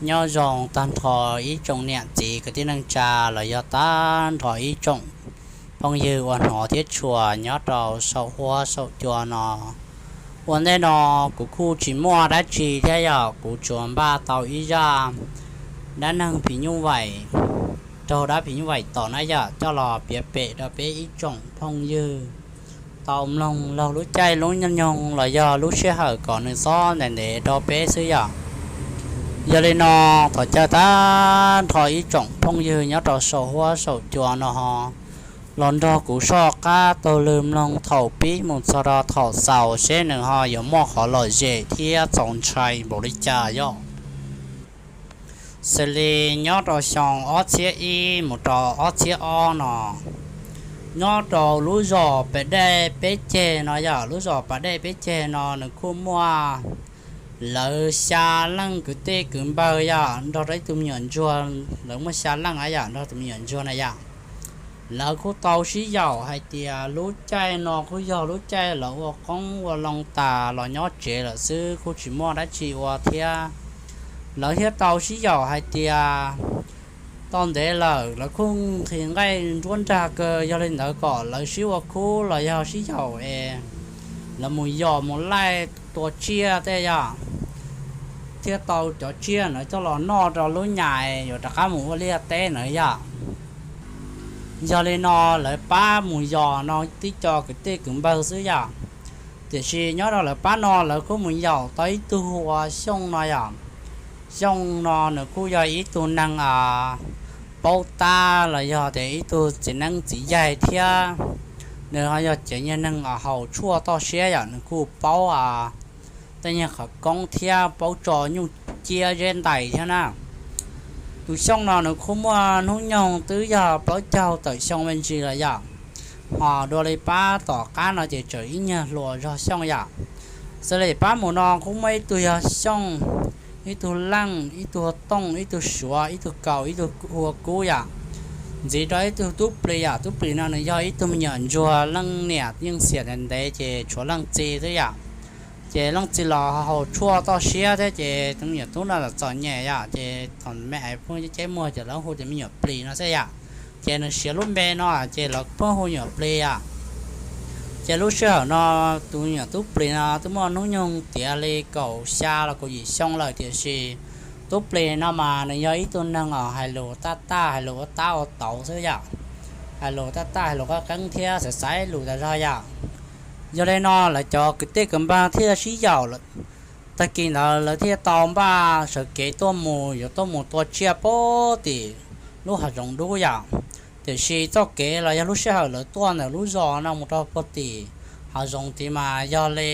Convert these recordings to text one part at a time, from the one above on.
Nyob zoo tag nrho ib tsoom niam txiv kwv tij neej tsa los yog tag nrho ib tsoom phooj ywg uas hnov thiab tshua nyob rau saum huab saum cua no. Ua ntej no kuv kuj tsis muaj dab tsi thiab yog kuv tsuas npaj tau ib zaj dab neeg phim nyuj vais, raug dab phim nyuj vais tom na yom, coj los piav pem rau peb ib tsoom phooj ywg tau mloog laug lub caij lub nyoog los yog lub sij hawm kom nws xob ntev ntev rau peb xwb yom. Yog li no, thov caw tag nrho ib tsoom phooj ywg nyob rau saum huab saum cua no ho los nrog kuv soj qab taug lw mloog thaum pib mus txog rau thaum xaus seb nws ho yuav muaj qhov lom zem thiab txaus ntshai npaum li cas yom. Xws li nyob rau xyoo ob txhiab ib mus rau ob txhiab ob no, nyob rau lub zos Pas Dej Peb Ceg no yom, lub zos Pas Dej Peb Ceg no nws kuj muaj lawv xya leej kwv tij kwv npawg yom, nrog rau ib tug me nyuam ntsuag, lawv muaj xya leej yom, nrog tus me nyuam ntsuag na yom. Lawv kuj tau sib yaum hais tias lub caij no kuj yog lub caij lawv ua qoob ua loo tas los nyob tsev lawm xwb, kuj tsis muaj dab tsi ua thiab. Lawv thiaj tau sib yaum hais tias tau ntev lawm lawv kuj nqhis nqaij nruab nrag kawg, yog li ntawd kom lawv sib ua khub los yog sib yaum es lawv mus yos mus laij tua tsiaj tej yom, thiaj tau cov tsiaj na coj los noj rau lub nyam yuav rov qab mus ua liaj teb na yom. Yog li no lawv pab mus yos no tib co kwv tij kwv npawg xwb yom. Tiam sis nyob rau lawv pab no lawv kuj mus yaum tau ib tug hu ua Xyooj no yom. Xyooj no nws kuj yog ib tug neeg paub tab los yog tias ib tug txiv neeb txiv yaig thiab. Nws ho yog cov nyuag neeg haus tshuaj toj siab yom, nws kuj paub tej nyuag qhov koob thiab paub tso nyuj ciab zeb ntais thiab na. Tus Xyooj no nws kuj muaj hnub nyoog twb yog plaub caug tawm xyoo me ntsis lawm yom. Ho dua li pab tom qab no ces tseem ib nyuag hluas zog Xyooj yom. Xws li pab mus no kuj muaj ib tug yog Xyooj, ib tug Leej, ib tug Tooj, ib tug Suav, ib tug Kaus, ib tug hu ua Kub yom. Ntxiv rau ib tug Tub Plis yom, Tub Plis no nws yog ib tug me nyuam ntsuag, leej niam yeej xiam ntev ntev ces tshuav leej txiv xwb yom. Ces leej txiv los haus tshuaj toj siab thiab ces tus me nyuam tub no los txom nyem yom, ces thaum me ais pheej ceb muag ces lawv hu tias me nyuam plis no xwb yom. Ces nws siav lub npe no ces lawv pheej hu nyuam plis yom. Ces lub sij hawm no tus me nyuam Tub Plis no twb muaj hnub nyoog tiav li kaum xya los kaum yim xyoo lawm, tiam sis Tub Plis no mas nws yog ib tug neeg uas hais lus taj taj, hais lus ua tab ua tauv xwb yom. Hais lus taj taj, hais lus qeeb qeeb thiab xaiv xaiv lus tas zog yom. Yog li no lawv cov kwv tij kwv npawg thiaj sib yaum, tag kis ntawd lawv thiaj tau npaj sawv kev tuaj mus, yuav tuaj mus tua tsiaj puag tim lub hav zoov dub yom. Tiam sis txoj kev los yog lub sij hawm lawv tuaj ntawm lub zos no mus rau puag tim hav zoov tid mas yog li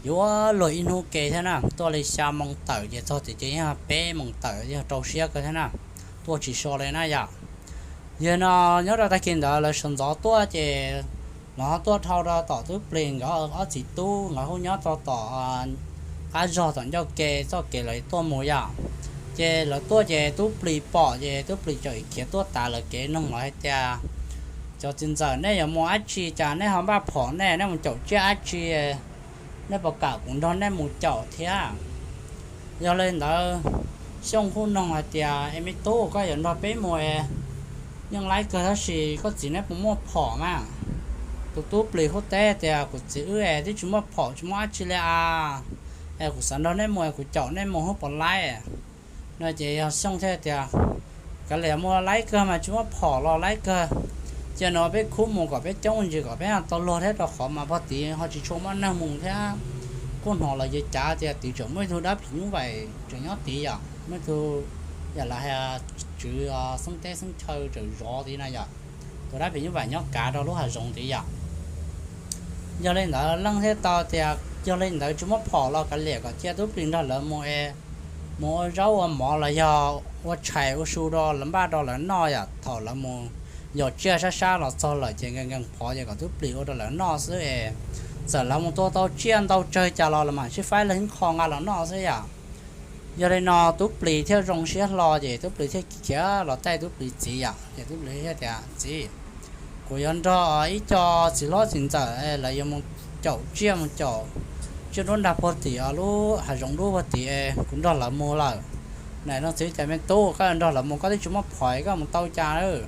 yuav luag ib hnub ke thiab na, tuaj li xya moo tawm ces txog tim ces yog peb moo tawm, yog rau siab kawg thiab na, tuaj tsis so li na yom. Yog no nyob rau tag kis ntawd lawv sawv ntxov tuaj ces lawv ho tuaj dhau rau tom Tub Plis nkawd ob txiv tub, nkawd hu nyob rau tom qab zog tom ncauj ke, txoj kev lawv tuaj mus yom. Ces lawv tuaj ces Tub Plis pom ces Tub Plis txawm khiav tuaj tav lawv kev, nug lawv hais tias, cov txiv ntxawm, nej yuav mus dab tsi, cas nej ho npaj phom, nej, nej mus caum tsiaj dab tsi, nej puas kam kuv nrog nej mus caum thiab? Yog li ntawd Xyooj kuj nug hais tias, es me tub, koj yuav nrog peb mus es yeej laib kawg tab sis koj txiv neb puas muaj phom mas? Tus Tub Plis kuj teb tias, kuv txiv wb es twb tsis muaj phom tsis muaj dab tsi li as, es kuv xav nrog nej mus es kuv caum nej mus hub puas laib? No ces yog Xyooj thiaj tias, kav liam, mus laib kawg mas tsis muaj phom los laib kawg, cia nws ua peb khub mus kom peb coob ntsis kom peb tau luag thiab, rau qhov mas puag tid ho tsis tshua muaj neeg mus thiab. Kuj hnov lawv cav cav tias tid tseem muaj ib tug dab phim nyuj vais tseem nyob tid yom, muaj ib tug yam li hais tswv xeeb teb xeeb chaw tseem zov tid na yom. Tus dab phim nyuj vais nyob kav rau lub hav zoov tid yom. Yog li ntawd Leej thiaj tau tias, yog li ntawd tsis muaj phom los kav liam, kom cia Tub Plis nrog lawv mus es mus ua zaub ua mov los yog ua tshais ua su rau lawv npaj rau lawv noj yom. Thaum lawv mus yos tsiaj sab sab los txog lawm ces nkees nkees phov ces kom Tub Plis ua rau lawv noj xwb es, txawm lawv mus tua tau tsiaj ntau tsawg cas los lawv mam sib faib lawv ib qho nqa los noj xwb yom. Yog li no Tub Plis thiaj zoo siab hlo ces Tub Plis thiaj khiav los taij Tub Plis txiv yom. Ces Tub Plis thiaj tias, txiv, kuv yuav nrog ib co txiv hlob txiv ntxawm lawv yuav mus caum tsiaj, mus caum tsiaj nruab nrag puag tim lub hav zoov dub puag tim, kuv nrog lawv mus lawm. Leej txiv tias, Me tub, koj nrog lawv mus koj twb tsis muaj phom koj mus tau cas lawm?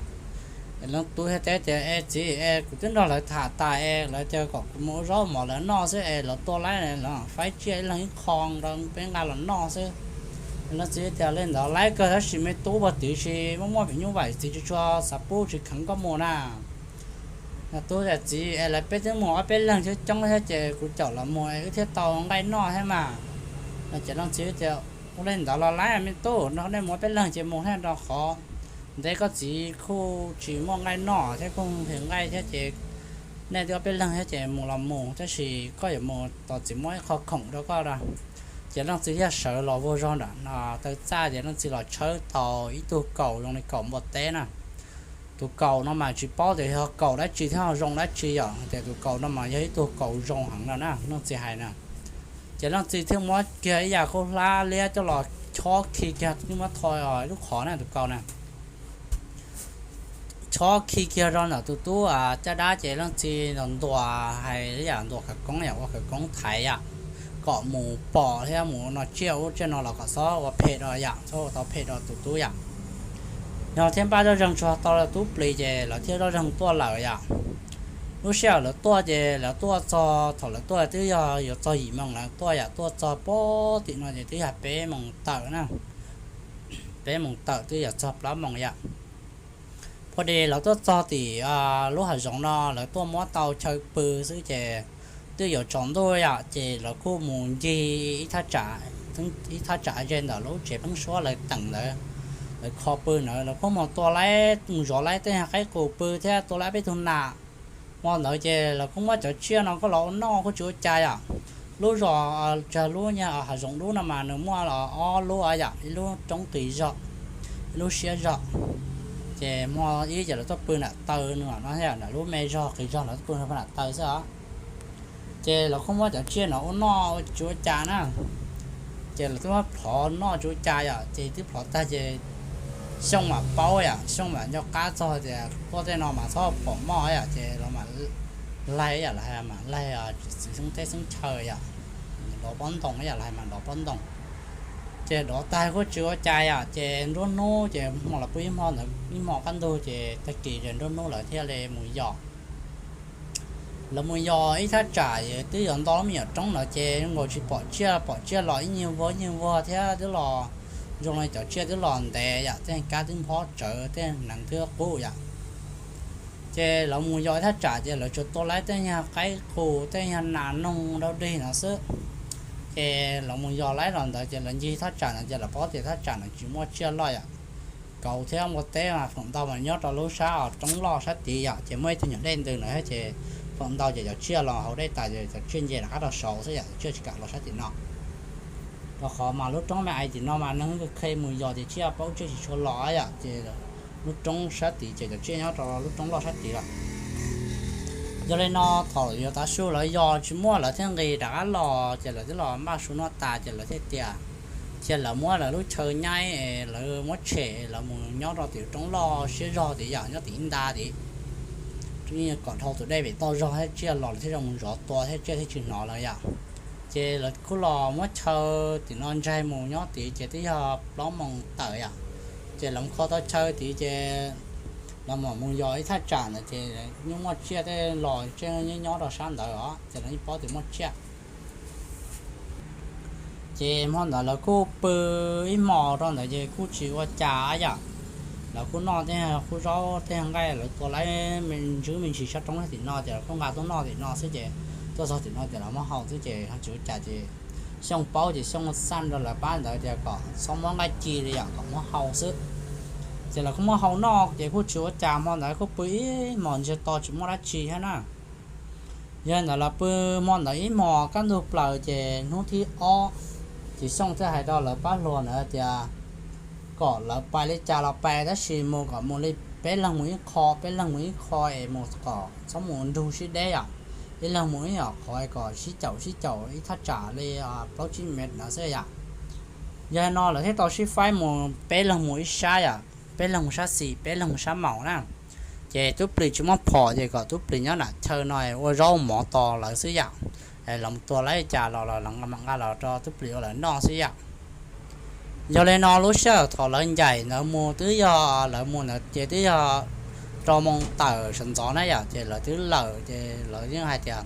Leej tub thiaj teb tias, E txiv, es kuv twb nrog lawv tham tas es lawv tias kom kuv mus ua zaub mov lawv noj xwb es lawv tua laib lawv faib tsiaj ib leeg ib qho rau peb nqa los noj xwb. Leej txiv tias, Li ntawd laib kawg tab sis me tub, puag twg tsis muaj muaj phim nyuj vais, txiv tsis tshua xav pub tsis kheev koj mus na. Tub tias, Txiv, es lawv peb twb mus ob peb leeg coob coob thiab ces kuv caum los mus es wb thiaj tau nqaij noj thiab mas. Ces leej txiv tias, Ua li ntawd los laib me tub, no nej mus ob peb leeg ces mus thiab, rau qhov ntev koj txiv kuj tsis muaj nqaij noj thiab kuj nqhis nqaij thiab ces nej twb ob peb leeg thiab ces mus los mus, tab sis koj yuav mus tos txiv muab ib qho khoom rau koj. Ces leej txiv thiaj sawv los vau zog nram taw txaj ces leej txiv los tshawb tau ib tug kaus zoo li kaus npua teb na. Tus kaus no mas tsis paub tias yog kaus dab tsi thiab ho zoo dab tsi yom, tias tus kaus no mas yog ib tug kaus zoo heev no na, leej txiv hais na. Ces leej txiv thiaj muab kiag ib yam khaub hlab liab coj los chob khi kiag, muab tho lub qhov na tus kaus na, chob khi kiag rau ntawm tus tub caj dab ces leej txiv ntuas ntuas hais yam ntuas khawv koob yam ua khawv koob thaiv yam, kom mus pom thiab mus no tsiaj ub tsiaj no los kom txhob ua phem rau yam, txhob ua tau phem rau tus tub yam. Yog thiab npaj zoj zeeg tsuag tau tub plis ces lawv thiaj zoj zeeg tuaj lawm yam. Lub sij hawm lawv tuaj ces lawv tuaj txog, thaum lawv tuaj twb yog yuav txog yim moos lawv tuaj yam, tuaj txog pem tim no ces twb yog peb moos tawm na, peb moos tawm twb yog txog plaub moos yam. Pua di lawv tuaj txog tim lub hav zoov no lawv tuaj muab tau chaw pw xwb ces twb yuav tsaus ntuj yam, ces lawv kuj mus ncig ib thaj tsam ze ntawm lub tsev pheeb suab lawv teem ntawd, lawv kho pw ntawd, lawv kuj mus tua laib mus zov laib tej yag qaib qus pw thiab tua laib peb tug nas. Hmo ntawd ces lawv kuj muab cov tsiaj no kuj los ua noj kuj tsis ua cas yam. Lub zos, tsag lub hav zoov dub no mas nws muaj ob lub yam, ib lub roob qis zog, ib lub siab zog. Ces hmo ib ces lawv tuaj pw nram taw no, nram lub me zog qis zog lawv tuaj pw nram taw xwb os. Ces lawv kuj muab cov tsiaj no ua noj tsis ua cas na. Ces lawv twb muab plhov noj tsis ua cas yom, ces twb plhov tag ces Xyooj mam paub yam, Xyooj mam nco qab txog tias tuaj tej no mas txhob pom moj yam, ces lawv mam laig yam, lawv hais mas laig txiv xeeb teb xeeb chaw yam, dov pob ntoo yam, lawv hais mas dov pob ntoo. Ces dov tag kuj tsis ua cas yam, ces nruab hnub ces hmo los pw ib hmo ntawd ib hmo qab ntug ces tag kis ces nruab hnub lawv thiaj li mus yos. Lawv mus yos ib thaj tsam twb yog nto lub me nyuam roob ntawd ces zoo nkaus tsis pom tsiaj, pom tsiaj los ib nyuag vuag ib nyuag vuag thiab twb los zoo li cov tsiaj twb los ntev yam, tej kab twb nphob tsawv tej hneev twb qub yam. Ces lawv mus yos ib thaj tsam ces lawv tsuas tua laib tej yag qaib qus tej yag nas noog dau dig no xwb. Ces lawv mus yos laib los ntawd ces lawv ncig thaj tsam no ces lawv paub tias thaj tsam no tsis muaj tsiaj loj yam. Kauv thiab npua teb mas feem ntau mas nyob rau lub sab os roob loj sab tid yom, ces muaj ib tug nyuam dej ntws na thiab ces feem ntau ces cov tsiaj los haus dej tas ces cov tsiaj nce rov qab rau saud xwb yom, cov tsiaj tsis kam los sab tim no. Rau qhov mas lub roob me ais tim no mas neeg kheev mus yos ces tsiaj paub tsiaj tsis tshua los yom, ces lub roob sab tid ces cov tsiaj nyob rau lub roob loj sab tid lawm. Yog li no thaum yuav tav su lawv yos tsis muaj lawv thiaj nqis rov qab los ces lawv twb los npaj su noj tas ces lawv thiaj tias cia lawv muab lawv lub chaw nyaib es lawv muab tshem lawv mus nyob rau tim roob loj siab zog tid yom, nyob tim ib nta tid, kom dhau tus dej pem toj zog thiab tsiaj los lawv thiaj zoo mus zov tua thiab tsiaj thiaj tsis hnov lawv yom. Ces lawv kuj los muab chaw tim no ntsaig mus nyob tid ces twb yog plaub moos tawm yom. Ces lawv mus kho tau chaw tid ces lawv mam mus yos ib thaj tsam ntawd ces yeej muaj tsiaj tej los tsiaj nyob nyob rau sab ntawd os ces lawv yeej paub tias muaj tsiaj. Ces hmo ntawd lawv kuj pw ib hmos rau ntawd ces kuj tsis ua cas yom. Lawv kuj noj tej qub zaub tej nqaij lawv tua laib me ntsis me ntsis sab roob tim no ces lawv kuj nqa tuaj noj tim no xwb ces tuaj txog tim no ces lawv muab hau xwb ces ho tsis ua cas ces Xyooj paub ces Xyooj xaj rau lawv pab ntawd tias kom txhob muab nqaij ci li yom, kom muab hau xwb. Ces lawv kuj muab hau noj ces kuj tsis ua cas, hmo ntawd kuj pw ib hmos ntsiag to tsis muaj dab tsi thiab na. Yog li ntawd lawv pw hmo ntawd ib hmos kaj ntug plaws ces hnub thib ob ces Xyooj thiaj hais rau lawv pab hluas ntawd tias kom lawv pais li cas los pais tab sis mus kom mus li peb leeg mus ib qho, peb leeg mus ib qho es mus kom txhob mus nrug sib deb yom. Ib leeg mus ib yam qhov kom sib caum sib caum ib thaj tsam li plaub tsib mev no xwb yom. Yog li no lawv thiaj tau sib faib mus peb leeg mus ib sab yom, peb leeg mus sab xis peb leeg mus sab maum na. Ces tub plis tsis muaj phom ces kom tub plis nyob nram chaw no ua zaub mov tos lawv xwb yom. Lawv mus tua laib li cas los los lawv mam nqa los rau tub plis ua lawv noj xwb yom. Yog li no lub sij hawm thaum lawv ncaim ntawd mus twb yog lawv mus ntawd ces twb yog rau moo tawm sawv ntxov na yom, ces lawv twb lawm ces lawv yeej hais tias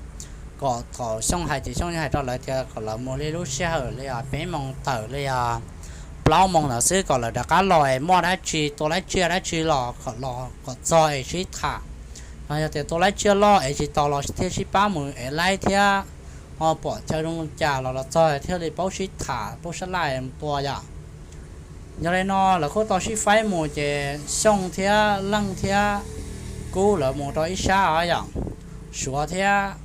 kom thaum Xyooj hais ces Xyooj yeej hais rau lawv tias kom lawv mus li lub sij hawm li os peb moo tawm li os plaub moo ntawd xwb kom lawv rov qab los es muaj dab tsi tua dab tsiaj dab tsi los kom los kom txog es sib tham. Yog tias tua dab tsiaj loj es tsis tau los thiaj sib pab mus ev laib thiab ho pom chaw zoo li cas los los txog thiaj li paub sib tham paub sab laj mus tua yom. Yog li no lawv kuj tau sib faib mus ces Xyooj thiab Leej thiab Kub lawv mus rau ib sab os yom, Suav thiab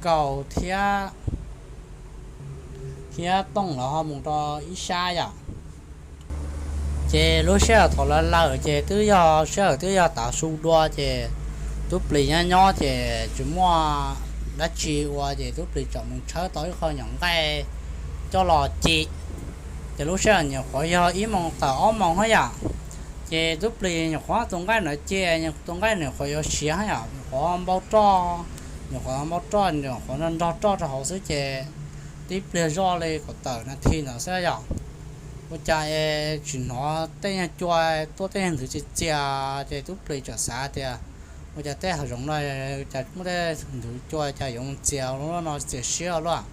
Kaus thiab thiab Tooj lawv ho mus rau ib sab yom. Ces lub sij hawm thaum lawv lawm ces twb yog sij hawm twb yog tav su dua ces Tub Plis nyob nyob ces tsis muaj dab tsi ua ces Tub Plis txawm mus tshawb tau ib qho nyuam nqaij coj los ci. Ces lub sij hawm nyuam qhuav yog ib moos tawm ob moos hab yom, ces Tub Plis nyuam qhuav tus nqaij ntawd ci, tus nqaij nyuam qhuav yuav siav hab yom, nyuam qhuav npau roj, nyuam qhuav npau roj, nyuam qhuav nrog roj rau hauv xwb ces tib pliag zoj li kaum tawm nas this ntawd xwb yom. Ua cas es tsis hnov tej nyuag cua tuaj tej nyuag ntwv txias txias ces Tub Plis txawm xav tias ua cas tej hav zoov no cas muaj tej ntwv cua cas yuav mus txias no txias siab luaj.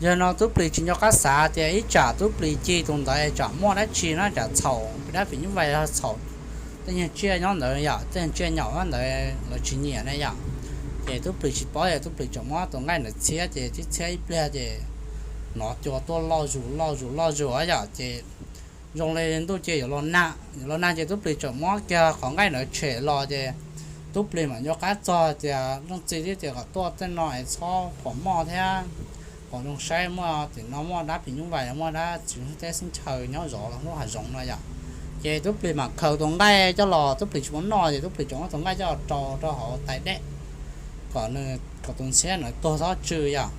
Yog no Tub Plis tsis nco qab xav tias ib tsam Tub Plis ci tus ntawd tsam muaj dab tsi no tsam txhaum dab phim nyuj vais los txhaum tej nyuag tsiaj nyob ntawd yom, tej nyuag tsiaj nyaum ntawd lawv tsis nyiam ne yom. Ces Tub Plis tsis paub es Tub Plis txawm muab tus nqaij ntawd txhiab ces txhiab txhiab ib pliag ces hnov cua tuaj loj zus loj zus loj zus yom, ces zoo li ntuj ces yuav los nag, yuav los nag ces Tub Plis txawm muab kiag qhov nqaij ntawd tshem los ces Tub Plis mam nco qab txog tias leej txiv twb tias kom tuaj tej no es txhob pom moj thiab pom zoo saib, muaj tim no muaj dab phim nyuj vais, muaj dab tsi teb xeeb chaw nyob zov lub hav zoov no yom. Ces Tub Plis mam khaws tus nqaij coj los, Tub Plis tsis muab noj ces Tub Plis txawm muab tus nqaij coj los rau rau hauv tais dej kom nws, kom tus ntxhiab ntawd tuag txhob tsw yom.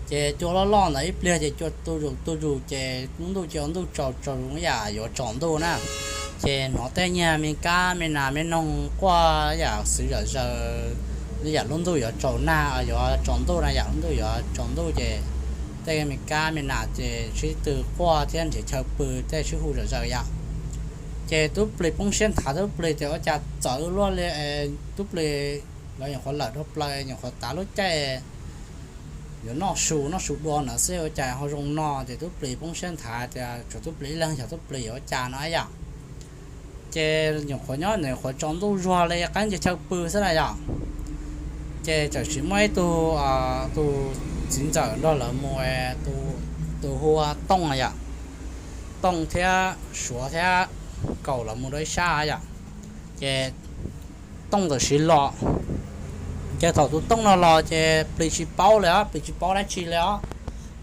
Ces cua loj loj ntawd ib pliag ces cua tu zus tu zus ces lub ntuj ces ua ntuj tsaus tsaus zus yam yuav tsaus ntuj na. Ces hnov tej nyuag me kab me nas me noog quaj yam xwv zam zaws, yam lub ntuj yuav tsaus nag, yuav tsaus ntuj na, yam lub ntuj yuav tsaus ntuj ces tej me kab me nas ces sib tw quaj thiab nrhiav chaw pw tej sib hu zam zaws yom. Ces Tub Plis poob siab nthav, Tub Plis tias ua cas txawv luaj li, Tub Plis, lawv nyuam qhuav lawm dhau plaws, nyuam qhuav tav lub caij yuav noj su, noj su dua ntawd xwb ua cas ho zoo no, ces Tub Plis poob siab nthav tias tsuas Tub Plis ib leeg xyov Tub Plis yuav ua cas no yom. Ces nyuam qhuav nyob ntawd nyuam qhuav tsaus ntuj zuag li, qab ncaws chaw pw xwb na yom. Ces txawm sis muaj ib tug, tus txiv ntxawm nrog lawv mus, tus hu ua Tooj yom. Tooj thiab Suav thiab Kaus lawv mus rau ib sab yom. Ces Tooj txawm sis los, ces thaum tus Tooj no los ces Plis tsis paub li os, Plis tsis paub dab tsi li os.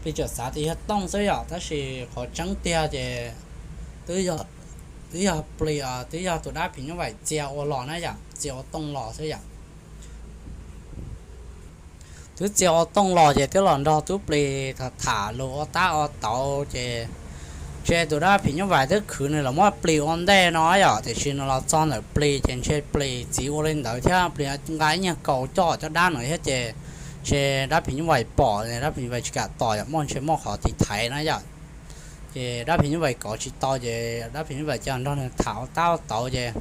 Plis txawm xav tias yog Tooj xwb yom, tab sis qhov tseeb tiag ces twb yog, twb yog Plis, twb yog tus dab phim nyuj vais txia ua los na yom, txia ua Tooj los xwb yom. Twb txia ua Tooj los ces twb los nrog Tub Plis tham tham lus ua tab ua tauv ces ntshe tus dab phim nyuj vais twb khwv nws los muab Plis ua ntej no yom, tiam sis nws los txog ntawm Plis ces ntshe Plis txiv ua li ntawd thiab Plis nqa ib nyuag kaus coj cov dab no thiab ces ntshe dab phim nyuj vais pom, dab phim nyuj vais tsis kam tos yom, muaj ntshe muaj qhov tiv thaiv na yom. Ces dab phim nyuj vais kov tsis tau ces dab phim nyuj vais cia nrog nws tham ua tab ua tauv ces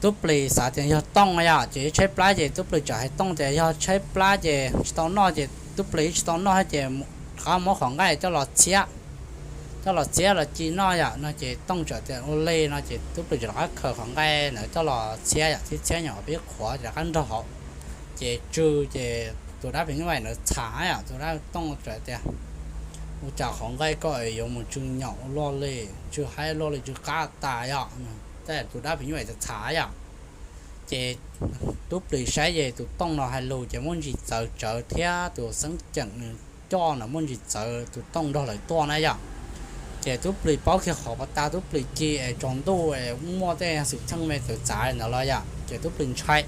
Tub Plis xav tias yog Tooj yom, ces tshaib plab ces Tub Plis txawm hais Tooj tias yog tshaib plab ces tsis tau noj ces Tub Plis tsis tau noj thiab ces rov qab muab qhov nqaij coj los txhiab, coj los txhiab los ci noj yom no ces Tooj txawm tias ua li no ces Tub Plis txawm rov qab khaws qhov nqaij ntawd coj los txhiab yom, txhiab txhiab nyuam qhuav pib qhuav ces rov qab nrog hauv ces tsw ces tus dab phim nyuj vais ntawd txhav yom, tus dab Tooj txawm tias ua cas qhov nqaij koj yuav mus tsw nyaum luaj li, tsw haib luaj li, tsw qab tas yom, tus dab phim nyuj vais txhav yom. Ces Tub Plis saib ces tus Tooj no hais lus ces muaj ntsis txawv tsawv thiab tus xeeb ceem nws coj no muaj ntsis txawv, tus Tooj nrog lawv tuaj na yom. Ces Tub Plis paub kiag qhov pas tas Tub Plis ci es tsaus ntuj es muaj tej xwm txheej me txawv txav ntawd los yom, ces Tub Plis ntshai.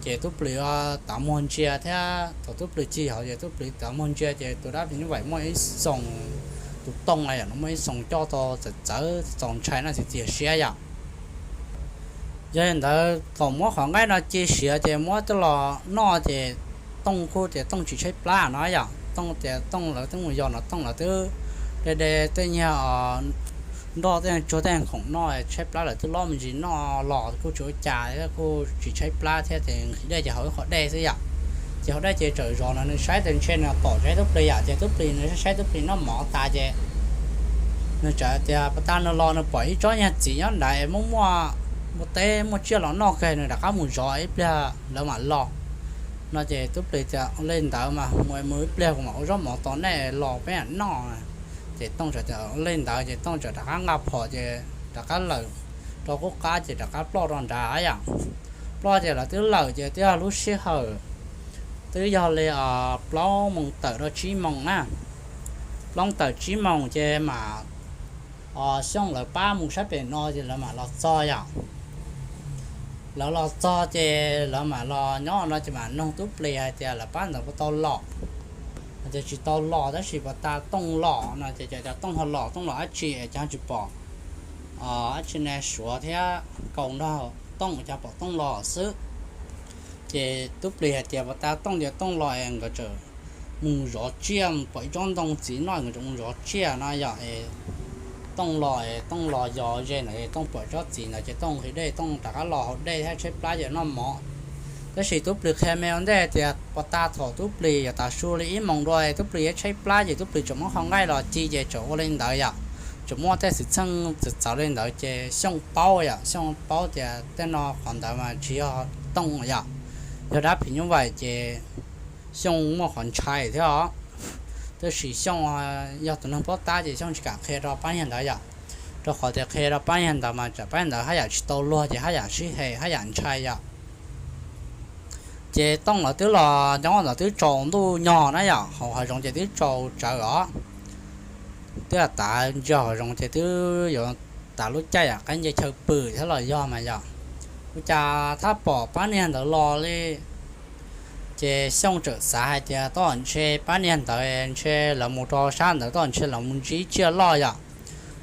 Ces Tub Plis tav muag ntsia thiab thaum Tub Plis ci hauv ces Tub Plis tav muag ntsia ces tus dab phim nyuj vais muaj ib xoo, tus Tooj na yom, no muaj ib xoo coj tau txawv txawv txaus ntshai no txias txias siab yom. Yog li ntawd thaum muab qhov nqaij no ci siav ces muab coj los noj ces Tooj kuj tias Tooj tsis tshaib plab no yom, Tooj tias Tooj lawv twb mus yos no Tooj lawv twb de de tej nyuag nroj tej nyuag tsuag tej nyuag khoom noj, tshaib plab lawm twb lob me ntsis noj los kuj tsis ua cas, kuj tsis tshaib plab thiab ces nqhis dej ces haus ib qho dej xwb yom. Ces haus dej ces txawm zov no nws saib tias ntshe nws tom zov tub plis yom, ces tub plis nws saib tub plis noj mov tas ces nws txawm tias pas tas nws los nws pom ib tsob nyuag txiv nyob nrad es muaj muaj, muaj teb muaj tsiaj los noj kawg, nws rov qab mus zov ib pliag lawv mam los no ces tub plis tias ua li ntawd mas mus mus ib pliag kuv mam ua zaub mov tos nej los peb mam noj. Ces Tooj txawm tias ua li ntawd ces Tooj txawm rov qab nqa phom ces rov qab lawm rau qub qab ces rov qab ploj rau nrad yom. Ploj ces lawv twb lawm ces twb yog lub sij hawm twb yog li plaub moos tawm rau tsib moos na. Plaub tawm tsib moos ces mam Xyooj lawv pab mus sab pem no ces lawv mam los txog yom. Lawv los txog ces lawv mam los nyob no ces mam noog tub plis hais tias lawv pab ntawd puas tau los. Tias tsis tau los tab sis pas tas Tooj los no ces cov cov Tooj ho los, Tooj los dab tsi es cov tsis pom dab tsi ne, Suav thiab Kaus nrog Tooj cas pom Tooj los xwb. Ces tub plis hais tias pas tas Tooj tias Tooj los es nkawd txawm mus zov tsiaj, pom ib tsob ntoo txiv noj nkawd txawm mus zov tsiaj no yom es Tooj los es Tooj los yos ze ntawd es Tooj pom tsob txiv ntawd ces Tooj nqhis dej, Tooj rov qab los haus dej thiab tshaib plab ces noj mov. Tab sis tub plis qhia me ua ntej tias pas tas thaum tub plis yuav tas su li ib moos dua es tub plis yuav tshaib plab ces tub plis txawm muab qhov nqaij los ci ces txawm ua li ntawd yom. Txawm muaj tej xwm txheej txawv txawv li ntawd ces Xyooj paub yom, Xyooj paub tias tej no qhov ntawd mas tsis yog Tooj yom, yog dab phim nyuj vais ces Xyooj muaj qhov ntshai thiab os. Tab sis Xyooj yog tus neeg paub tab ces Xyooj tsis kam qhia rau pab niag ntawd yom, rau qhov tias qhia rau pab niag ntawd mas tsam pab niag ntawd haj yam tsis tau luag ces haj yam sib hem haj yam ntshai yom. Ces Tooj lawv twb los nyob ntawd twb tsaus ntuj nyog na yom, hauv hav zoov ces twb tsaus tsawv os. Twb tav ntsia hav zoov ces twb yuav tas lub caij yam qaib nce chaw pw thiab los yog mas yom. Ua cas thab pom pab niag ntawd los li. Ces Xyooj txawm xav hais tias tab tom ntshe pab niag ntawd ntshe lawv mus rau sab ntawd tab tom ntshe lawv mus ntsib tsiaj loj yom.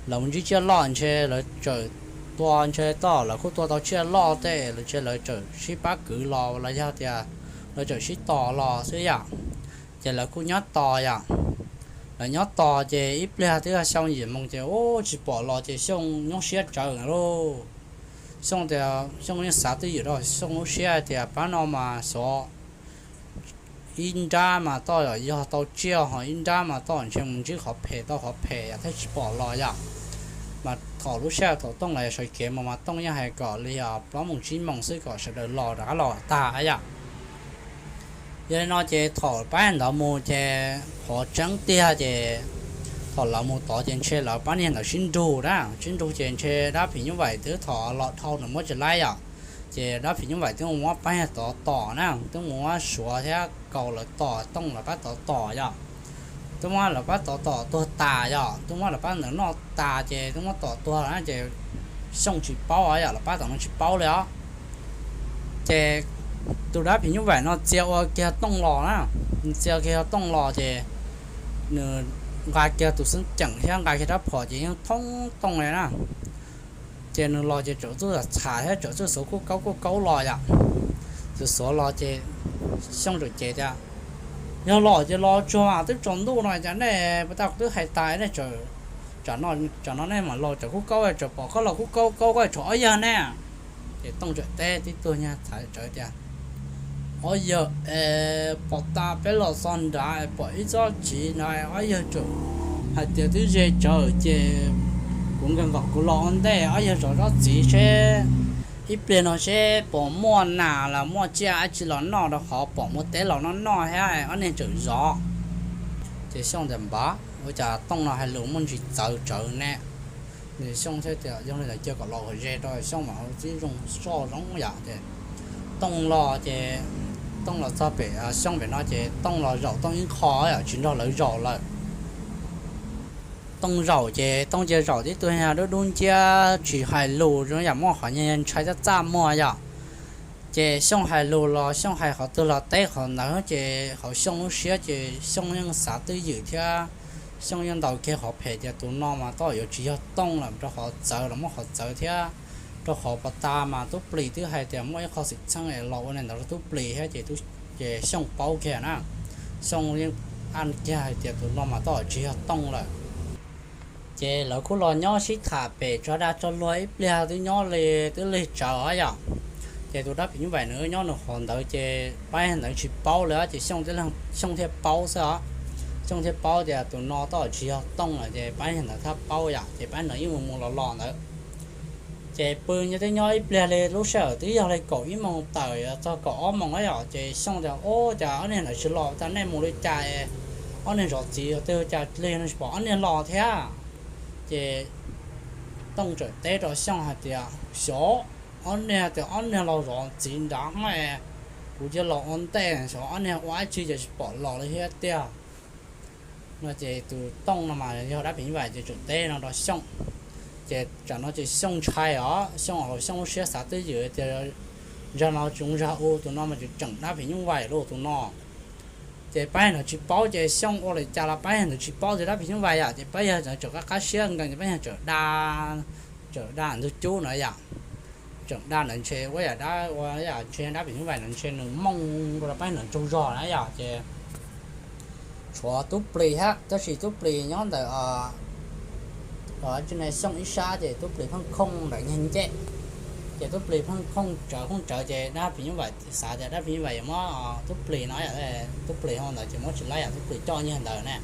Lawv mus ntsib tsiaj loj ntshe lawv txawm tua, ntshe tab tom lawv kuj tua tau tsiaj loj tej, lawv ntshe lawv txawm sib pab kwv los los yog tias lawv txawm sib tos los xwb yom. Ces lawv kuj nyob tos yom. Lawv nyob tos ces ib pliag twb yog xyoo yim moos ces ub tsis pom los ces Xyooj nyuaj siab tsawv lauj. Xyooj tias Xyooj yeej xav twj ywm rau Xyooj lub siab tias pab no mas xyov ib nrab mas tab tom yog tau tsiaj ho ib nrab mas tab tom ntshe mus ntsib qhov phem tau qhov phem yom thiaj tsis pom los yom. Mas thaum lub sij hawm thaum Tooj los sawv kev mus mas Tooj yeej hais kom li plaub moos tsib moos xwb kom sawv daws los rov qab los tag yom. Yog li no ces thaum pab ntawd mus ces qhov tseeb tiag ces thaum lawv mus tod ces ntshe lawv pab niag ntawd sib nrug na, sib nrug ces ntshe dab phim nyuj vais twb thaum los dhau nws muab tsis laib yom. Ces dab phim nyuj vais twb mus muab pab niag tod tom na, twb mus muab Suav thiab Kaus lawv tom, Tooj lawv pab tod tom yom. Twb muab lawv pab tod tom tuag tas yom, twb muab lawv pab ntawd noj tas ces twb muab tom tuag na ces Xyooj tsis paub yom, lawv pab tom no tsis paub li os. Ces tus dab phim nyuj vais no txia ua kiag Tooj los na, txia kiag Tooj los ces nws nqa kiag tus xeeb ceem thiab nqa kiag rab phom ces yeej thoob Tooj li na. Ces nws los ces txawm txuj txham thiab txawm txuj xuav kuj kaub kuj kaub los yom. Txawm xuav los ces Xyooj txawm cem tias, yog los ces los tsuag mas twb tsaus ntuj no cas nej puas tas kuv twb hais tas nej txawm, tsam no nej mam los txawm kuj kaub, txawm pom koj los kuj kaub kaub koj txhua ob yawg ne. Ces Tooj txawm teb tib tug nyuag txhais tsawv tias, ob yawg es pom tas peb los txog nrad pom ib tsob txiv ntawd ob yawg txawm hais tias twb ze tsawv ces kuv nkees kom kuv los ua ntej ob yawg zov tsob txiv seb ib pliag no seb puas muaj nas los muaj tsiaj dab tsi los noj rau qhov pom muaj teb los noj noj thiab ob niag txawm zov. Ces Xyooj tias npav ua cas Tooj no hais lus muaj ntsis txawv tsawv ne. Xyooj thiaj tias yog li ntawd cia kom los kom ze rau Xyooj mam ua tib zoo soj zoo yom. Ces Tooj los ces Tooj los txog pem Xyooj pem no ces Tooj los zaum Tooj ib qho yom tsis nrog lawv zaum lawm. Tooj zaum ces Tooj cia zaum tib tug nyuag dub dub nciab tsis hais lus zoo yam muaj qhov nyuag ntshai txaj txaj muag yom. Ces Xyooj hais lus los Xyooj hais qhov twg los teb qhov ntawd ces hauv Xyooj lub siab ces Xyooj yeej xav twj ywm thiab Xyooj yeej ntaus kiag qhov phem tias tus no mas tab tom yuav tsis yog Tooj lawm rau qhov txawv los muaj qhov txawv thiab rau qhov pas tas mas tub plis twb hais tias muaj ib qho xwm txheej es los ua li ntawd rau tub plis thiab ces, ces Xyooj paub kiag na. Xyooj yeej an kiag hais tias tus no mas tab tom tsis yog Tooj lawm. Ces lawv kuj los nyob sib tham pem tso dag tso luag ib pliag twb nyob li twb lig tsawv yom. Ces tus dab phim nyuj vais nws nyob nws qhov ntawd ces pab yawg ntawd tsis paub li, ces Xyooj thiaj paub xwb os. Xyooj thiaj paub tias tus no tab tom tsis yog Tooj lawm, ces pab yawg ntawd thiaj paub yom, ces pab ntawd yeej mus mus los los ntawd. Ces pw nyob twb nyob ib pliag li lub sij hawm twb yog li kaum ib moos tawm yuav txog kaum ob moos yom, ces Xyooj tias, Ub, cas ob niag ntawd tsis los, cas nej mus li cas es ob niag zov txiv twg cas li no tsis pom ob niag los thiab? Ces Tooj txawm teb rau Xyooj hais tias, Xyov, ob niag tias ob niag los zov txiv nrad, kuv cia los ua ntej, xyov ob niag ua dab tsi ces tsis pom los li thiab tiag. No ces tus Tooj no mas yog dab phim nyuj vais ces txawm teb no rau Xyooj. Ces tsam no ces Xyooj ntshai os, Xyooj, Xyooj lub siab xav twj ywm tias, Ntag no tsis zoo zag u, tus no mas tseem dab phim nyuj vais lawm tus no. Ces pab yawg ntawd tsis paub, ces Xyooj ua li cas los pab yawg ntawd tsis paub tias dab phim nyuj vais yom, ces pab yawg ntawd txawm qab qab siab nkees, ces pab yawg txawm da, txawm da ntug cub na yom. Tseem da ntawd ntshe ua yam dab, ua yam ntshe dab phim nyuj vais ntawd ntshe nws mooj rau pab yawg ntawd tsaug zog na yom, ces tshuav tub plis thiab, tab sis tub plis nyob ntawm Xyooj ib sab, ces tub plis pheej khooj ntawm nyiag ncej. Ces tub plis pheej khooj tsawv khooj tsawv, ces dab phim nyuj vais xav tias dab phim nyuj vais yuav muab tub plis no, tub plis hauv ntawd ces muab tsis laib yom, tub plis coj nyiag ntawd na.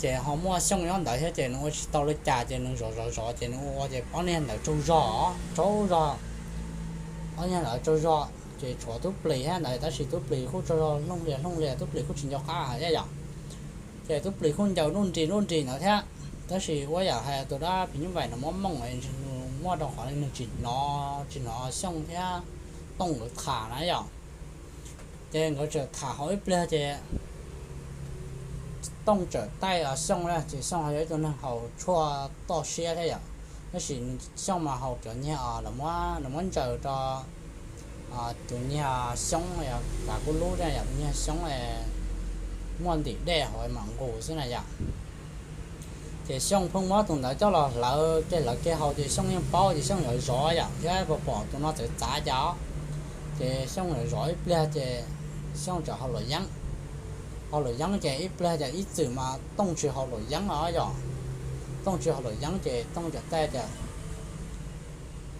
Ces ho muaj Xyooj nyob ntawd thiab, ces nws ua tsis tau li cas, ces nws zov zov zov, ces nws ua ua ces ob niag ntawd tsaug zog, tsaug zog, ob niag ntawd tsaug zog, ces tshuav tub plis thiab ntawd, tab sis tub plis kuj tsaug zog looj lias looj lias, tub plis kuj tsis nco qab thiab yom. Ces tub plis kuj ncaws nuj nris nuj nris ntawd thiab, tab sis ua yam hais tus dab phim nyuj vais no muab mooj, nws muaj rau qhov nws tsis hnov, tsis hnov Xyooj thiab Tooj nkawd tham na yom. Ces nkawd txawm tham hauv ib pliag ces Tooj txawm taij Xyooj, ces Xyooj ho yog ib tug neeg haus tshuaj toj siab thiab yom, tab sis Xyooj mas haus cov nyiag, lawv muab ntsaws rau tus nyiag xyoob, kav kub lub yom, tus nyiag xyoob muaj ntim dej hauv mam nqus xwb na yom. Ces Xyooj pheej muab tus ntawd coj los hlawv, ces hlawv kev haus ces Xyooj yeej paub, ces Xyooj yuav zov yom, thiab pom pom tus no txawv txav cas, ces Xyooj yuav zov ib pliag ces Xyooj txawm haus luam yeeb. Haus luam yeeb ces ib pliag ces ib txwm mas Tooj tsis haus luam yeeb os yom. Tooj tsis haus luam yeeb ces Tooj txawm taij tias,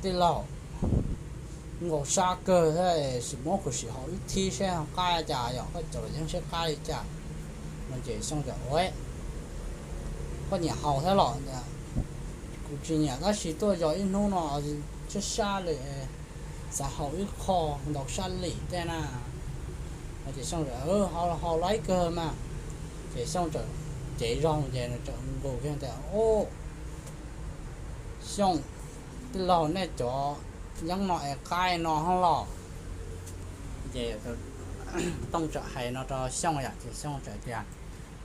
Tij laug, nkaus sab kawg thiab, sim muab kuv sim haus ib thib seb qab cas yom, koj cov luam yeeb seb qab li cas. No ces Xyooj tias, Ua, koj nyiam haus thiab los? Kuv tsis nyiam, tab sis tuaj zov ib hnub no sab sab li, xav haus ib qho ntau sab lim tej na. No ces Xyooj tias, Haus laib kawg mas. Ces Xyooj txawm cev zog ces nws txawm nqus kiag tias, Ub, Xyooj, tij laug, nej cov yeeb no es qab no hos los? Ces Tooj txawm hais no rau Xyooj yom, ces Xyooj txawm tias,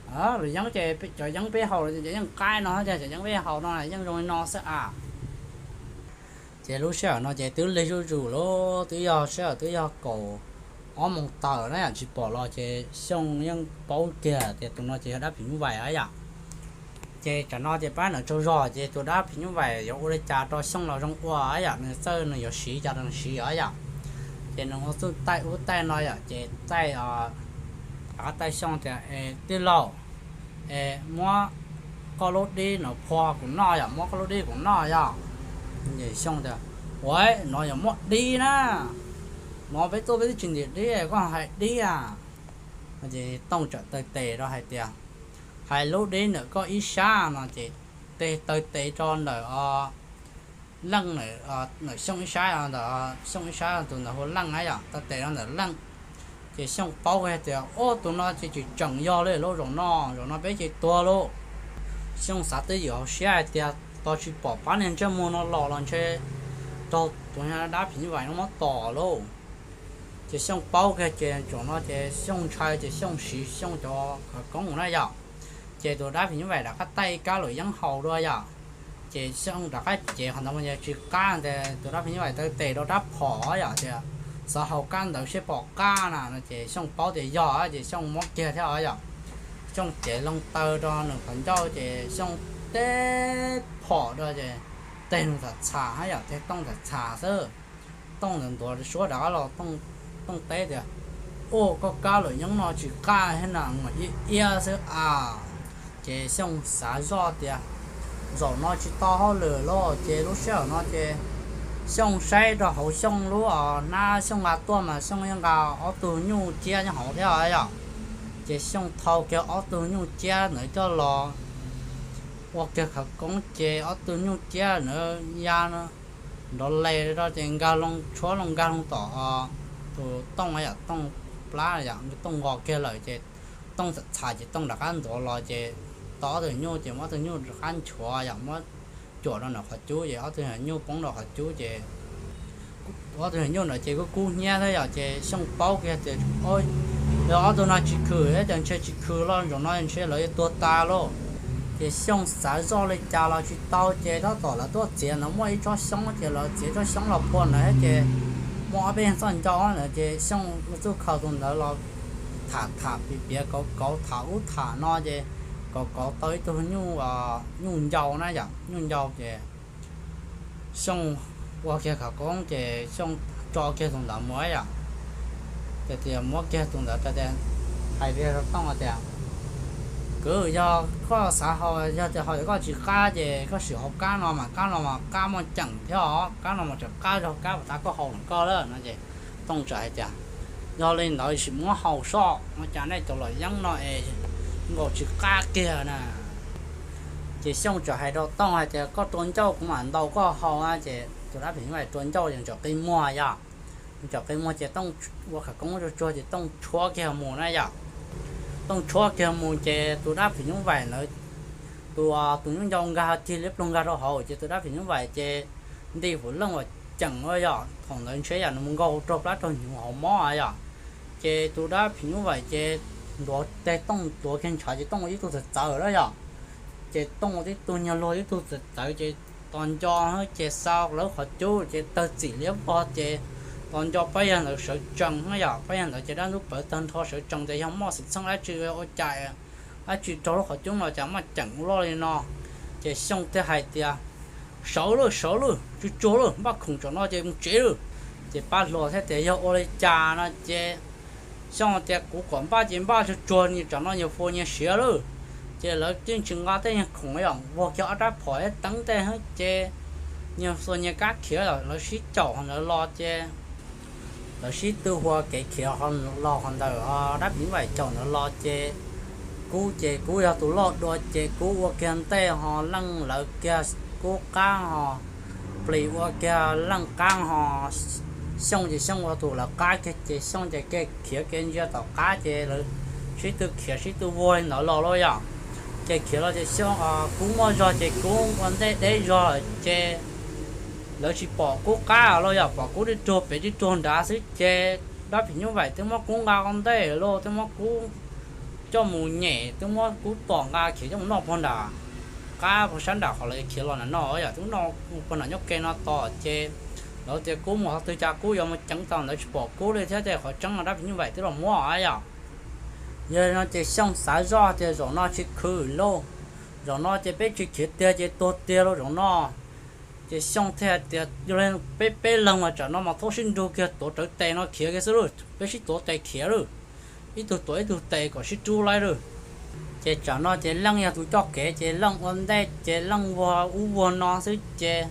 Luam yeeb ces cov yeeb peb haus los ces yeej qab no, cov yeeb peb haus no yeej zoo li no xwb a. Ces lub sij hawm no ces twb lig zuj zus lawm, twb yog sij hawm twb yog kaum ob moos tawm na yom, tsis pom los ces Xyooj yeej paub kiag tias tus no ces yog dab phim nyuj vais yom. Ces tsam no ces pab ntawd tsaug zog, ces tus dab phim nyuj vais yuav ua li cas rau Xyooj los zoo ua yom, nws txawj nws yuav siv cas los nws siv os yom. Ces nws ua txuj taij ub taij no yom, ces taij rov qab taij Xyooj tias, Tij laug, es muab koj lub dib no phua kuv noj yom, muab koj lub dib kuv noj yom. Ces Xyooj tias, Ua, no yog muab dib na, no peb tuaj peb twb tsis ntim dib, koj hais dib a? Ces Tooj txawm taw tes rau hais tias, Hais lub dib ntawm koj ib sab no ces taw tes rau ntawm Leej, ntawm Xyooj ib sab, ntawm Xyooj ib sab tus ntawd hu Leej na yom, taw tes rau ntawm Leej. Ces Xyooj paub hais tias, Ub, tus no ces tsis tseem yog li lauj, zaum no, zaum no peb ces tuag lauj. Xyooj xav twj ywm hauv siab hais tias, Tos tsis pom pab niag ntsej muag no los los ntshe raug tus dab phim nyuj vais no muab tom lauj. Ces Xyooj paub kiag ces zaum no ces Xyooj ntshai ces Xyooj siv Xyooj cov khawv koob na yom. Ces tus dab phim nyuj vais rov qab taij ib kab luam yeeb haus dua yom. Ces Xyooj rov qab cev qhov ntawd mus ces tsis qab, ces tus dab phim nyuj vais taw tes rau rab phom yom, tias, Xav haus kab ntawd seb pom qab na no. Ces Xyooj paub tias yog ces Xyooj muab kiag thiab os yom. Xyooj cev loo taw rau nws qhov ncauj ces Xyooj teb phom rau ces teg nws txham txham yom, teg Tooj txham txham xwb. Tooj ntawd ntuav suab rov qab los, Tooj teb tias, Ub, koj kab luam yeeb no tsis qab thiab na, mas iab iab xwb a. Ces Xyooj xav zoj tias, Zaum no tsis tau hauj lwm lawm ces lub sij hawm no ces Xyooj saib rau hauv Xyooj lub hnab Xyooj nqa tuaj mas Xyooj yeej nqa ob tug nyuj ciab nyob hauv thiab yom. Ces Xyooj thau kiag ob tug nyuj ciab ntawd coj los ua kiag khawv koob ces ob tug nyuj ciab ntawd ya nrov les rau ces nkag loo tshuab loo nkag loo tom tus Tooj yom, Tooj plab yom, Tooj nqos kiag lawm ces Tooj txhais ces Tooj rov qab ntxuav los ces tau ob tug nyuj ces muab ob tug nyuj rov qab nchuav yom, muab cuam rau ntawm qhov cub ces ob tug nyuj poob rau qhov cub ces ob tug nyuj ntawd ces kuj kub hnyiab thiab yom. Ces Xyooj paub kiag tias yog ob tug no tsis khwm thiab ces ntshe tsis khwm los zaum no ntshe lawv yuav tuag tas lauj. Ces Xyooj xav zoj li cas los tsis tau ces tab tom lawv tuaj txiav ntawd muaj ib tsob xyoob ces lawv txiav tsob xyoob los phua ntawd thiab ces muaj ob peb txoj ncau ntawd ces Xyooj ua txuj khaws tus ntawd los tham tham piav piav kauv kauv tham ub tham no ces kauv kauv tau ib tug nyuj, nyuj ncau na yom, nyuj ncau ces Xyooj ua kiag khawv koob ces Xyooj tso kiag tus ntawd mus yom. Ces tias muab kiag tus ntawd tias, hais kiag rau Tooj tias, kwv, yog koj xav haus, yog tias haus koj tsis qab ces koj sim haus kab no mas kab no mas kab muaj ceem thiab os, kab no mas tseem qab zog kab puag ta koj haus lawm koj lawm no ces Tooj txawm hais tias, yog li ntawd sim muab haus soj, ua cas nej cov luam yeeb no es nkaus tsis qab kiag na. Ces Xyooj txawm hais rau Tooj hais tias koj rua ncauj kuv mam ntaus koj haus na. Ces tus dab phim nyuj vais rua ncauj ces txawm qi muag yom, txawm qi muag ces Tooj ua khawv koob tsuag tsuag ces Tooj tshuab kiag mus na yom. Tooj tshuab kiag mus ces tus dab phim nyuj vais ntawd, tus, tus nyuj ncau nkag tig liab ploog nkag rau hauv ces tus dab phim nyuj vais ces nti fum leej uas ceem ua yom, thaum ntawd ntshe yam nws mus nkaug raug plab raug hnyuv hauv mob yom. Ces tus dab phim nyuj vais ces ntuav teg Tooj tuav kiag ntshav ces Tooj ua ib tug txawv txawv na yom. Ces Tooj ua tib tug nyuag luag ib tug txawv txawv ces tos nco ces xa lawv qhov cub ces tawg txim liab vog ces tos nco pab yawg ntawd sawv tsees na yom, pab yawg ntawd ces dab ntub plawv tag nrho sawv tsees tias yog muaj xwm txheej dab tsi ua cas dab tsi raug lub qhov cub no cas muaj ceem ua luaj li no. Ces Xyooj thiaj hais tias, sawv lawm, sawv lawm, tsuag tsuag lawm, npaj khoom tsam no ces mus tsev lawm. Ces pab hluas thiaj tias yog ua li cas no ces Xyooj tias kuv kom npaj ces npaj tsuag tsuag, tsam no nyias fuas nyias siav lawm. Ces lawv yeej tsis nqa tej nyuag khoom yom, vog kiag ob rab phom thiab teeb tej ces nyias xuas nyias kab khiav lawm, lawv sib caum qhov ntawd los ces lawv sib tw ua kev khiav los qhov ntawm dab phim nyuj vais caum ntawd los ces Kub ces Kub yog tus loj dua ces Kub ua kiag ntej ho Leej lawv kiag Kub qab ho Plis ua kiag Leej qab ho Xyooj ces Xyooj ua tus lawv qab kiag ces Xyooj ces kev khiav kev ntsia tom qab ces lawv sib tw khiav sib tw vog li ntawd los lauj yom. Ces khiav los ces Xyooj, Kub muaj zog ces Kub ua ntej deb zog lawm ces lawv tsis pom Kub qab lauj yom, pom Kub tib tug pem tib tug nrad xwb ces dab phim nyuj vais twb muab Kub nqa ua ntej lauj, twb muab Kub coj mus nyem, twb muab Kub tom nqa khiav coj mus noj puag nram qab puag sab nram qhov lawv khiav los nram no yom, twb noj puag nram nyob ke no tos ces lawv tias Kub mus qhov twg cas Kub yuav mus ceev tau ntawd tsis pom Kub li thiab ces qhov tseeb no dab phim nyuj vais twb los muab yom. Yog li no ces Xyooj xav zoj tias zaum no tsis khwv lauj, zaum no ces peb tsis khiav tiag ces tuag tiag lauj zaum no. Ces Xyooj thiaj tias yog li peb peb leeg mas tsam no mas txhob sib nrug kiag, tuav rawv tes no khiav kiag xwb lauj, peb sib tuav tes khiav lauj, ib tug tuav ib tug tes kom sib rub laib lauj. Ces tsam no ces Leej yog tus coj kev ces Leej ua ntej ces Leej vuag ub vuag no xwb ces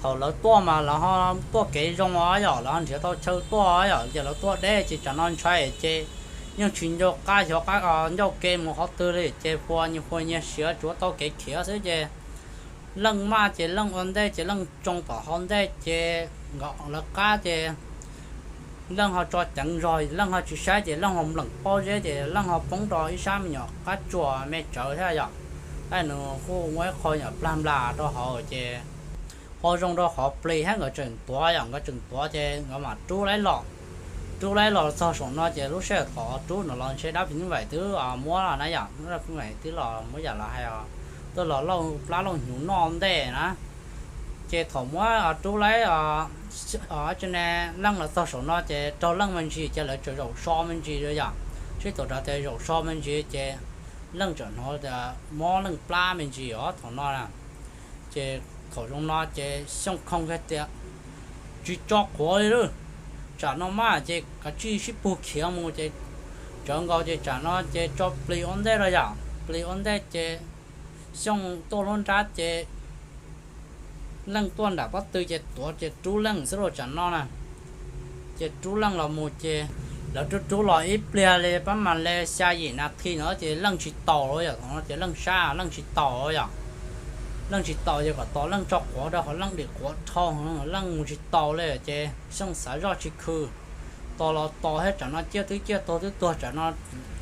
thaum lawv tuaj mas lawv ho tuaj kev zoo os yom, lawv ho nrhiav tau chaw tuaj yom, ces lawv tuaj deb ces tsam no ntshai ces yeej tsis nco qab xyov qab ncauj ke mus qhov twg li ces fuas nyias fuas nyias siav tsuav tau kev khiav xwb ces Leej maj ces Leej ua ntej ces Leej tsoo tom hauv ntej ces nkawd lawv qab ces Leej ho tso ceev zog, Leej ho tsis saib ces Leej ho npleem pob zeb ces Leej ho poob rau ib sab me nyuam qab tsuas me tsawv thiab yom. Tab nws kuj muaj ib qho nyuam plag nplas rau hauv ces ho zoo rau qhov Plis thiab nkawd tseem tuav yom, nkawd tseem tuav ces nkawd mam rub laib los. Rub laib los txog saum no ces lub sij hawm thaum rub no los ntshe dab phim nyuj vais twb muab los na yom, dab phim nyuj vais twb los muab yam los hais os, twb los lauj plab lauj hnyuv noj ntej na. Ces thaum muab rub laib tsi ne Leej los txog saum no ces raug Leej me ntsis ces lawv tseem zaum so me ntsis yom, sib tuav rawv tias zaum so me ntsis ces Leej tseem hnov tias mob Leej plab me ntsis os thaum no na. Ces thaum zoo no ces Xyooj khoo kiag tias tsis tso quav li lauj, tsam no mas ces kav tsij sib pug khiav mus ces tsawv nkaus ces tsam no ces tso Plis ua ntej los yom, Plis ua ntej ces Xyooj tuaj lub nrab ces Leej tuaj nram pob tw ces tuav ces rub Leej xwb lauj tsam no na. Ces rub Leej los mus ces lawv rub rub los ib pliag li pab mas li xya yim nas this no ces Leej tsis taus lawm yom, thaum no ces Leej sab Leej tsis taus yom. Leej tsis taus ces kom tos Leej tso quav rau qhov Leej dim quav dhau, Leej mus tsis taus li ces Xyooj xav zoj tsis khw. Tos los tos thiab tsam no ciaj twb ciaj tuag twb tuag tsam no,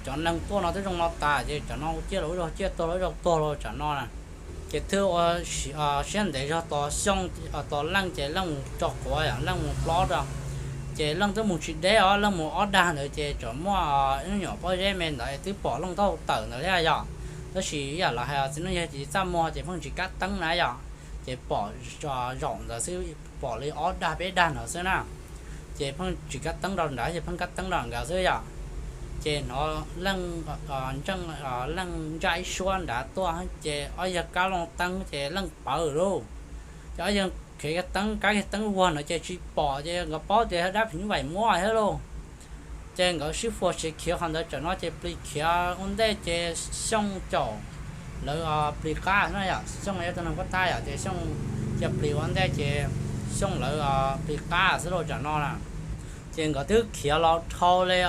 cov neeg tuaj no twb zoo no tas ces tsam no ciaj los ub zaug ciaj tuag los ub zaug tuag lauj tsam no na. Ces thwb ua siab ntev zog tos Xyooj, tos Leej ces Leej mus tso quav yom, Leej mus plob rau. Ces Leej twb mus tsis deb os, Leej mus ob dag ntawd ces tseem muaj ib lub nyuam pob zeb me ntawd twb pom Leej taub hau tawm ntawd thiab yom. Tab sis ib yam los hais txiv neej yog ces txaj muag ces pheej tsis kab teeb na yom. Ces pom zaum ntawd xwb, pom li ob dag peb dag ntawd xwb na. Ces pheej tsis kab teeb rau nrad ces pheej kab teeb rau nkawd xwb yom. Ces hnov Leej, Leej ntsaj ib suab nrad tuaj ces ob yawg kab loo teeb ces Leej pawv lauj. Ces ob yawg khiav kiag teeb, kab kiag teeb vuag ntawd ces tsis pom ces nkawd paub tias dab phim nyuj vais muab thiab lauj. Ces nkawd sib fua siav khiav qhov ntawd tsam no ces plis khiav ua ntej ces Xyooj caum lawv plis qab na yom, Xyooj yog tus neeg pob tab yom, ces Xyooj cia plis ua ntej ces Xyooj lawv plis qab xwb lauj tsam no na. Ces nkawd twb khiav los dhau li,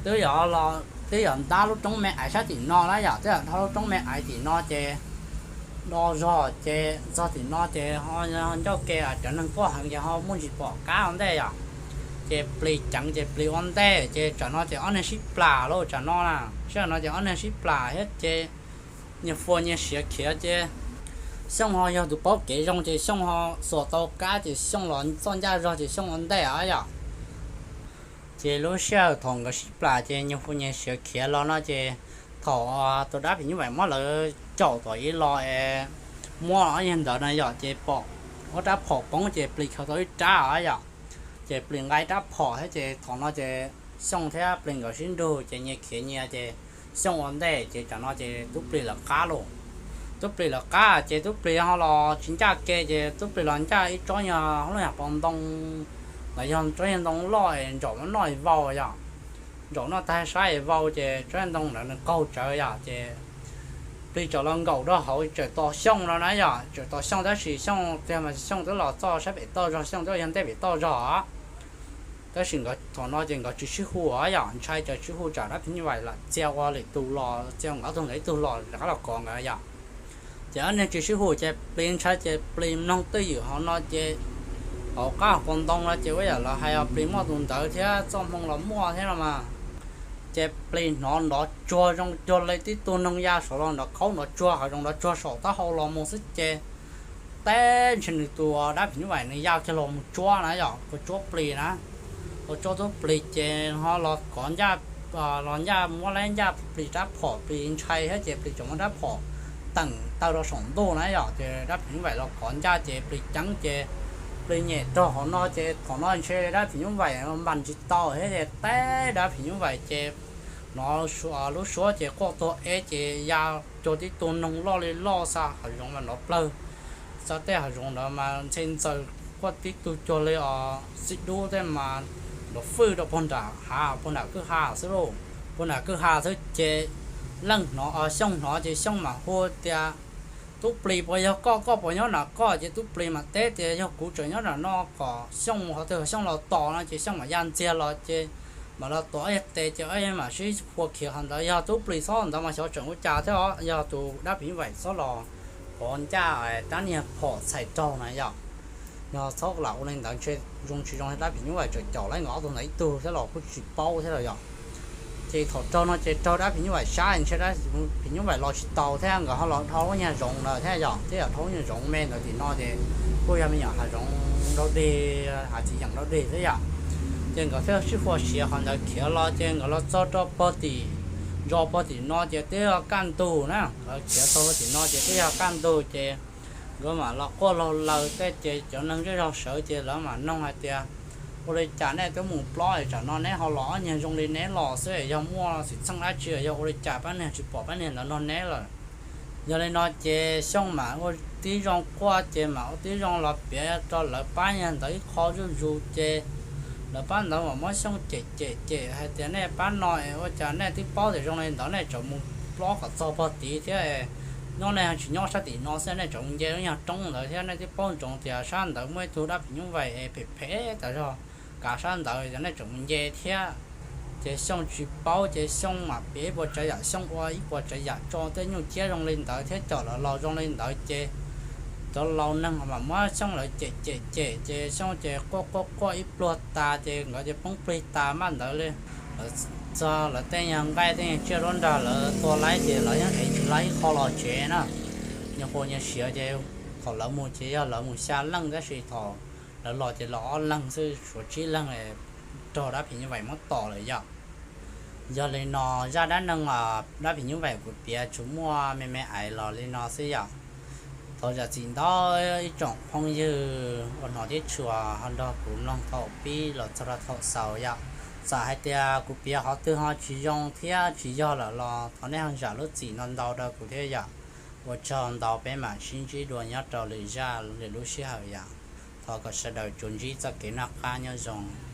twb yog, twb yog ntab lub roob me aiv sab tim no na yom, twb yog dhau lub roob me aiv tim no ces do zog ces txog tim no ces ho ncauj ke cov neeg tuaj heev ces ho muaj ntsis pom qab ua ntej yom. Ces plis ceev ces plis ua ntej ces tsam no ces ob neeg sib plam lauj tsam no na. Sij hawm no ces ob neeg sib plam thiab ces nyias fua nyias siav khiav ces Xyooj ho yog tus paub kev zoo ces Xyooj ho xuas tau qab ces Xyooj los txoj ncaj zog ces Xyooj ua ntej os yom. Ces lub sij hawm thaum nkawd sib plam ces nyias fua nyias siav khiav los no ces thaum tus dab phim nyuj vais muab lawv caum tom ib los es muab ob yawg ntawd na yom, ces pom ob rab phom poob ces plis khaws tau ib rab os yom. Ces plis nqa ib rab phom thiab ces thaum no ces Xyooj thiab plis nkawd sib nrug ces nyias khiav nyias ces Xyooj ua ntej ces tsam no ces tub plis lawv qab lauj. Tub plis lawv qab ces tub plis ho los tsis ncaj ke ces tub plis los ncaj ib tsob nyuag lub nyuag pob ntoo, los yog tsob nyuag ntoo loj es ntsaum noj vau yom. Ntsaum noj tag saib vau ces tsob nyuag ntoo ntawd nws qaug tsawv yom ces plis txawm los nkaum rau hauv tseem tos Xyooj no na yom, tseem tos Xyooj tab sis Xyooj tiag mas Xyooj twb los txoj sab pem toj zog, Xyooj twb yog ntej pem toj zog os. Tab sis nkawd thaum no ces nkawd tsis sib hu os yom, ntshai ces sib hu tsam dab phim nyuj vais lam txia ua lwm tus los, txia nkawd ob tug ntawd ib tug los rov qab los kov nkawd yom. Ces ob niag tsis sib hu ces plis ntshai ces plis mloog twj ywm hauv no ces hauv qab hauv paus ntoo no ces ua yam los hais os plis muaj tus ntawd thiab txoj hmoo los muaj thiab no mas. Ces plis hnov nrov tsuag zoo cuag li tib tug noog ya saud los nrov qhaub nrov tsuag hav zoov nrov tsuag saum taub hau los mus xwb ces teb ntshe nws tus dab phim nyuj vais nws ya kiag los mus tsuab na yom, ua tsuab plis na. Ua tsuab tub plis ces ho los kov ncaj, los ncaj muab laib ncaj plis rab phom, plis ntshai thiab ces plis tseem muab rab phom teem taw rau saum ntuj na yom, ces dab phim nyuj vais los kov ncaj ces plis ceeb ces plis nyem raug hauv no ces thaum no ntshe dab phim nyuj vais npas tsis tau thiab ces teb dab phim nyuj vais ces hnov lub suab ces quaj tuag eb ces ya cuag tib tug noog loj li loj xa hav zoov mas nrov plawg, xa tej hav zoov ntawd mas ntxhe ntxaws quaj tib tug cuag li os xib dub tej mas nrov fwj rau puag nram hav puag nram kwj ha xwb lauj. Puag nram kwj ha xwb ces Leej hnov, Xyooj hnov ces Xyooj mam hu tias, Tub plis, puas yog koj? Koj puas nyob nram koj? Ces tub plis mam teb tias, Yog kuv tseem nyob nram no, kom Xyooj mus qhov twg Xyooj los tos no. Ces Xyooj mam ya ntxiag los ces mam los tos ob yawg tes ces ob yawg mam sib fua khiav qhov ntawd. Yog tub plis txhob ntawd mas xyov tseem ua cas thiab os, yog tus dab phim nyuj vais txhob los kov ncaj rab niag phom txhais raug na yom. Yog txhob lam ua li ntawd ntshe zoo tsis zoo dab phim nyuj vais tseem caum laib nkawd ob tug ntawd ib tug thiab los kuj tsis paub thiab los yom. Ces thaum raug no ces raug dab phim nyuj vais sab ntshe dab phim nyuj vais los tsis taus thiab nkawd ho los dhau lub nyuag zoov ntawd thiab yom, thiab yog dhau lub nyuag zoov me ntawd tim no ces kuj yog me nyuam hav zoov nrau deg, hav txiv yeem nrau deg thiab yom. Ces nkawd thiaj sib fua siav qhov ntawd khiav los ces nkawd los txog rau pog tim, ntso pog tim no ces twb yog kaj ntug na, nkawd khiav txog rau tim no ces twb yog kaj ntug ces nkawd mam los quaj laug laws tej ces cov neeg zej zog sawv ces lawv mam noog hais tias, Ua li cas nej twb mus plob es tsam no neb ho los ob niag zoo li neb los xwb, yog muaj xwm txheej dab tsi, yog ua li cas pab niag tsis pom pab niag ntawd nrog neb lawm? Yog li no ces Xyooj mam ua tib zoo quaj ces mam ua tib zoo los piav rau lawv pab niag ntawd ib qho zuj zus ces lawv pab ntawd mam muab Xyooj cem cem cem hais tias, Nej pab no es ua cas nej twb paub tias zoo li ntawd nej tseem mus plob kom txog pog tid thiab es Nyob nej tsis nyob sab tim no xwb, nej tseem mus nce lub nyuag roob ntawd thiab. Nej twb paub ntsoov tias sab ntawd muaj ib tug dab phim nyuj vais es phem phem tas zog, kav sab ntawd, yog nej tseem mus nce thiab. Ces Xyooj tsis paub, ces Xyooj mam piav ib puas tsav yam, Xyooj ua ib puas tsav yam tso tej nyuj ciab zoo li ntawd thiab coj lawv los zoo li ntawd, ces cov laus neeg mam muab Xyooj lawv cem cem cem, ces Xyooj ces quaj quaj quaj ib pluag tas, ces nkawd ces poob plig tas maj ntawd li. Lawv txog lawv tej nyuag nqaij tej nyuag tsiaj nruab nrag lawv tua laib, ces lawv yeej ev tsis laib ib qho los tsev na. Nyuag qhuav nyuag siav, ces thaum lawv mus ces yog lawv mus xya leej, tab sis thaum lawv los ces los ob leeg xwb, tshuav tsib leeg raug dab phim nyuj vais muab tom lawm yom. Yog li no, zaj dab neeg dab phim nyuj vais kuv piav tsuas muaj me me ais los li no xwb yom. Thov zam txim ntau ib tsoom phooj ywg uas hnov thiab tshua ho nrog kuv mloog thaum pib los txog rau thaum xaus yom. Txawm hais tias kuv piav qhov twg ho tsis zoo thiab tsis yog lawm los thov nej ho zam lub txim no ntau rau kuv thiab yom. Ua tsaug ntau, peb mam sib ntsib dua nyob rau lwm zaj lwm lub sij hawm yom. Thov kom sawv daws tsuas ntsib txoj kev noj qab nyob zoo.